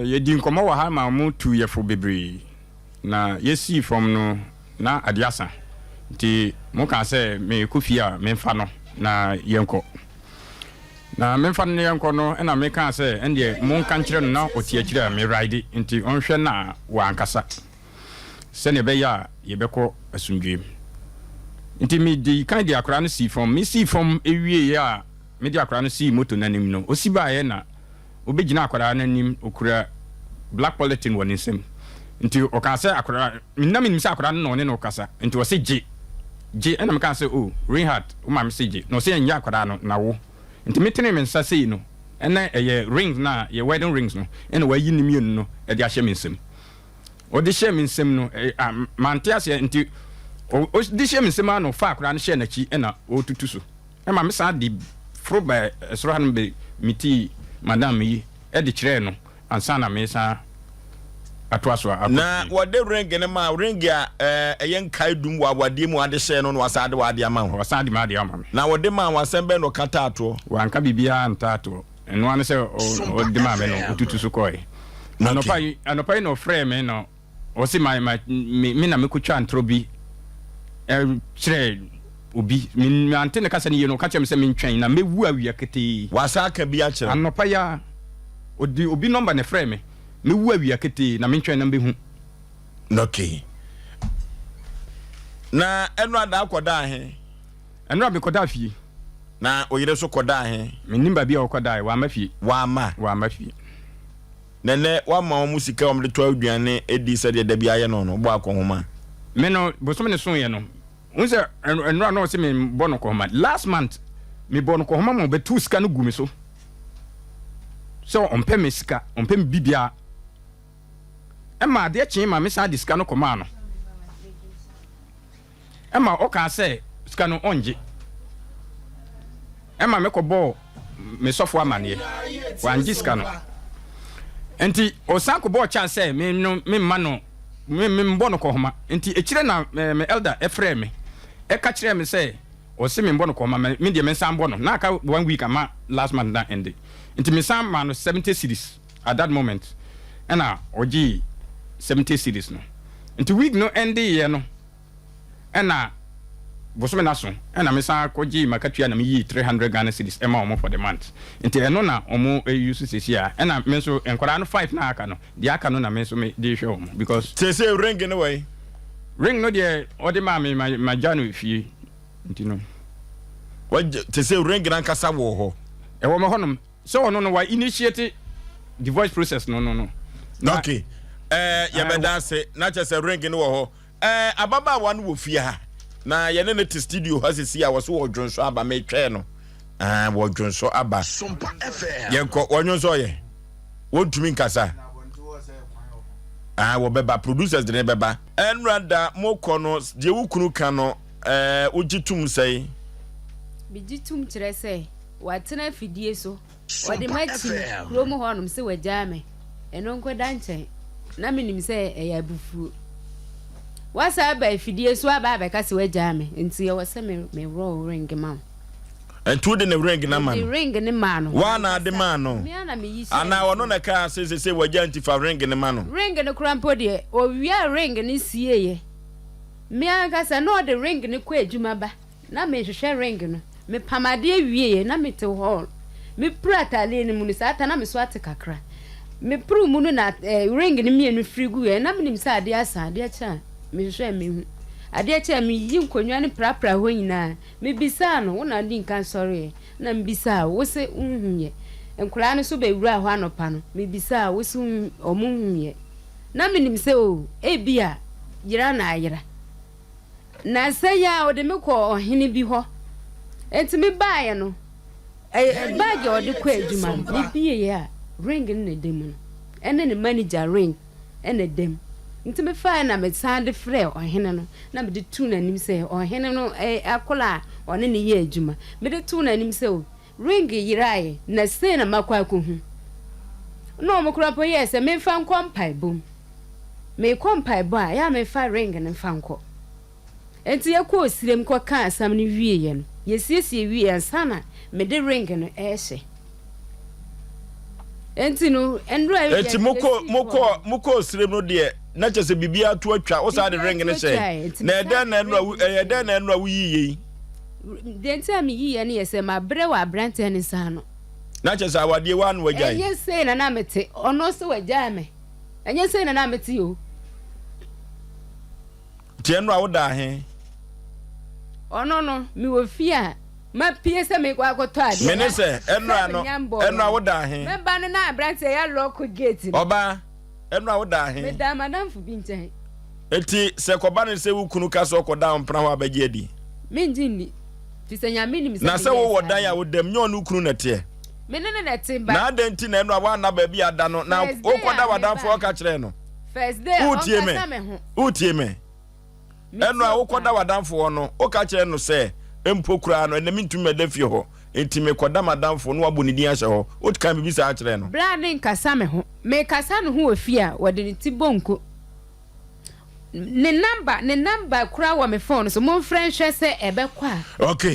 Yɛdii nkɔmmɔ wɔ ha ma wɔtuu yɛn fo bebree, na yɛsii fam no na adeɛ asa, nti mokaa sɛ merekɔ fie a memfa no na yɛnkɔ. Na memfa no na yɛnkɔ no ɛna mekaa sɛ ɛndeɛ monka nkyerɛ no na ɔte akyire a me ride nti ɔnhwɛ na wankasa sɛdeɛ ɛbɛyɛ a yɛbɛkɔ asomdwoeɛ mu. Nti medii kan de akwadaa no sii fam, mesii fam wieeɛ a mede akwadaa no sii moto no anim no, ɔsi baeɛ na Obegyinaa akwadaa no anim, okura black polythene wɔ ne nsam. Nti ɔkaa sɛ akwadaa, na menim sɛ akwadaa no na ɔne no rekasa. Nti ɔse gye, gye. Ɛna mekaa sɛ oh, Reinhard, wo maame se gye. Na ɔse ɛnyɛ akwadaa no, na wo. Nti metenee me nsa sei no, ɛna ɛyɛ rings no a, yɛ wedding rings no, ɛna wayi ne mmienu no de ahyɛ me nsam. Ɔde hyɛɛ me nsam no, ɛ, a, mante aseɛ. Nti ɔde hyɛɛ me nsam ara na ɔfaa akwadaa no hyɛɛ n'akyi ɛna ɔretutu so. Ɛma me san de foro baa soro hanom bɛ meetii madam yi de kyerɛɛ no ansa na meresan atoa so akɔ Na fie. wɔde ring no maa wo, ring a ɛyɛ nkaedum wɔ awadeɛ mu a wɔde hyɛɛ no na wɔasan de w'adeɛ ama wo. Wɔasan de m'adeɛ ama me. Na wɔde maa wo, asɛm bɛn na ɔka taa toɔ? Wanka biribiara antaa toɔ. Ɛno ara ne sɛ ɔde maa me no, ɔtutu so kɔeɛ. Anɔpa yi, anɔpa yi na ɔfrɛɛ me na Ɔse ma ma me me na mekotwaa ntorɔ bi kyerɛɛ obi. Me mante ne kasa no yie no, ɔka kyerɛɛ me sɛ mentwɛn na mɛwu awia ketee. Wasan aka bi akyerɛ wo? Anɔpa yi ara, ɔde obi nɔmba na ɛfrɛɛ me. Mɛwu awia ketee na mentwɛn na mɛhu. Okay. Na ɛnora da wokɔdaa he? Ɛnora mekɔdaa fie. Na wo yere nso kɔdaa he? Mennim baabi a ɔkɔdaeɛ, wamma fie. Wamma? Wamma fie. Na nnɛ woama wɔn sika a wɔde tɔ aduane di sɛdeɛ da biara yɛ no no, wobɔ akɔnhoma. Me no, bosome no soeɛ no, wohu sɛ nnora na ɔse mebɔ no kɔhoma. Last month, mebɔɔ no kɔhoma ma ɔbɛtoo sika no guu me so sɛ ɔmpɛ me sika, ɔmpɛ me biribiara. Ɛma adeɛ kyee ma mesan de sika no kɔmaa no. Ɛma ɔkaa sɛ sika no ɔngye. Ɛma mekɔbɔɔ me sɔfo amaneɛ. Wangye sika no. Nti ɔsan kɔbɔɔ charge sɛ me no memma no me membɔ no kɔhoma. Nti akyire na me elder ɛfrɛɛ me ɛka kyerɛɛ me sɛ ɔse membɔ no kɔhoma me deɛ mensan bɔ no. Na aka one week ama last month na ɛnde. Nti mesan maa no 70 cedis. At that moment ɛna ɔgyee 70 cedis no. Nti week no ɛndeeɛ no ɛna bosome no aso ɛna me san kɔ gyee makatua na me yii 300 Ghana cedis ɛma wɔn for the month. Nti ɛno na wɔn use seesei a ɛna me nso nkwadaa no five na aka no deɛ aka no na me nso me de hwɛ wɔn because. Seesei ring no wɔ he? Ring no deɛ ɔde maa me ma gya no fie nti no. Wagya, seesei ring no ankasa wɔ hɔ? Ɛwɔ me hɔnom. Sɛ ɔno no wa initiate divorce process no no no. Na okay. Eh, yɛbɛda ase na kyerɛ sɛ ring no wɔ hɔ. Eh, ababaawa no wɔ fie ha. Na yɛne no te studio ha sisi a wɔso wɔ dwonso aba metwɛn no. Ah, wɔ dwonso aba. Yɛnkɔ wɔnwonso yɛ. Wɔntumi nkasa. Ah, wɔbɛba producers de ne bɛba. Ɛnura da mokɔ no deɛ wo kunu ka no eh, wogye tum sɛe. Megye tum kyerɛ sɛ Watena afidie so. Ɔde m'akyi kurom hɔnom sɛ wagyaa me. Ɛno nko da nkyɛn. Na menim sɛ ɛyɛ abufuo. Wasan aba afidie so aba abɛka sɛ wagyaa me. Nti ɛwɔ sɛ me meworɔ wo ring ma wo. Nti wode ne ring no ama no? Mede ring no maa no. Woa na ade maa no? Me ara na meyi hyɛɛ Anaa ɔno na ɛkaa sɛ seesei wagyaa nti fa ring no ma no? Ring no koraa mpo deɛ, ɔwiaa ring no sieeɛ. Me ankasa na ɔde ring no kɔ adwuma ba. Na merehwehwɛ ring no. Mepam adeɛ wieeɛ na mete hall. Mepuru ataadeɛ no mu no, saa ta na me so ate kakra. Mepuru mu no na eh, ring no mmienu firi guiɛ. Na menim sɛ adeɛ asa, adeɛ kye a mehwehwɛ a menhu. Adeɛ kye a meyiyi nkonnwa no prapra hɔ nyinaa. Mebisaa no, wo na wodi nkan sɔreeɛ? Na mebisaa wo, wo se wonhuiɛ. Nkwadaa no nso bɛwuraa hɔ anɔpa no, mebisaa wo, wo se wɔnhuiɛ. Na menim sɛ oh, ebia yera na ayera. Nnansa yi ara ɔde me kɔɔ ɔhene bi hɔ. Enti mebaeɛ no, bag a ɔde kɔ adwuma no, mebieeɛ a, ring no na ɛda mu no, ɛne ne manager ring na ɛda mu. Nti mefaeɛ na mesan de frɛɛ ɔhene no, na mede too n'anim sɛ ɔhene no akwadaa a ɔne no yɛ adwuma. Mede too n'anim sɛ o, ring yeraeɛ na sei na makɔ akɔhu. Na wɔn koraa mpo yɛɛ sɛ memfa nkɔ mpaebɔ mu. Merekɔ mpaebɔ a, ɛyɛ a memfa ring no mfa nkɔ. Enti yɛkɔɔ sirem kɔkaa asɛm no wieeɛ no, yɛsiesie wieeɛ ansa na mede ring no rehyɛ. Enti no, nnora yi Enti mokɔ mokɔ mokɔ osirem no deɛ na kyerɛ sɛ biribi ato atwa wo saa de ring no hyɛ na ɛdɛn na ɛnora wo ɛyɛ dɛn na ɛnora wo yii yei. Deɛ nti a meyiiɛ no yɛ sɛ mabrɛ wɔ aberanteɛ no nsa ano. Na kyerɛ sɛ awadeɛ waa na wagyae. Ɛnyɛ sei na na mete ɔno sɛ wagyae me ɛnyɛ sei na na mete o. Nti ɛnora wodaa he? Ɔno no mewɔ fie a. Mapue sɛ merekɔ akɔtɔ adeɛ. Mene sɛ, ɛnora no, ɛnora wodaa he? Mɛba no na aberanteɛ yɛ alɔɔko gate no. Ɔbaa, ɛnora wodaa he? Medaa m'adamfo bi nkyɛn. Enti sɛ kɔba no sɛ wo kunu ka sɛ ɔkɔda wo mpena hɔ a bɛgye adi? Mengye nni, firi sɛ Nyame nim sɛ Na sɛ meyɛɛ wowɔ saa dan a no. woda mu, nyɛ ɔne wo kunu na ɛteɛ? Me ne no na ɛte, but. Na adɛn nti na ɛnora woanna baabi a ada no na First day wokɔda a w'adamfo hɔ mebaeɛ. ka kyerɛɛ no? First day a Wotie me? ɔnkasa me ho. Wotie me? Ɛno a wokɔda w'adamfo hɔ no, woka kyerɛ no sɛ, Mpo koraa no, ɛnnɛ mintumi mmɛda fie hɔ, enti mekɔda m'adamfo na wabɔ ne din ahyɛ hɔ. Wokaa biribi saa kyerɛɛ no? Bere a ne nkasa me ho. Mekasa ne ho wɔ fie a, wɔde ne ti bɔ nko. Ne namba, ne namba koraa wɔ me fon so. Momfrɛ nhwɛ sɛ ɛbɛkɔ a. Okay.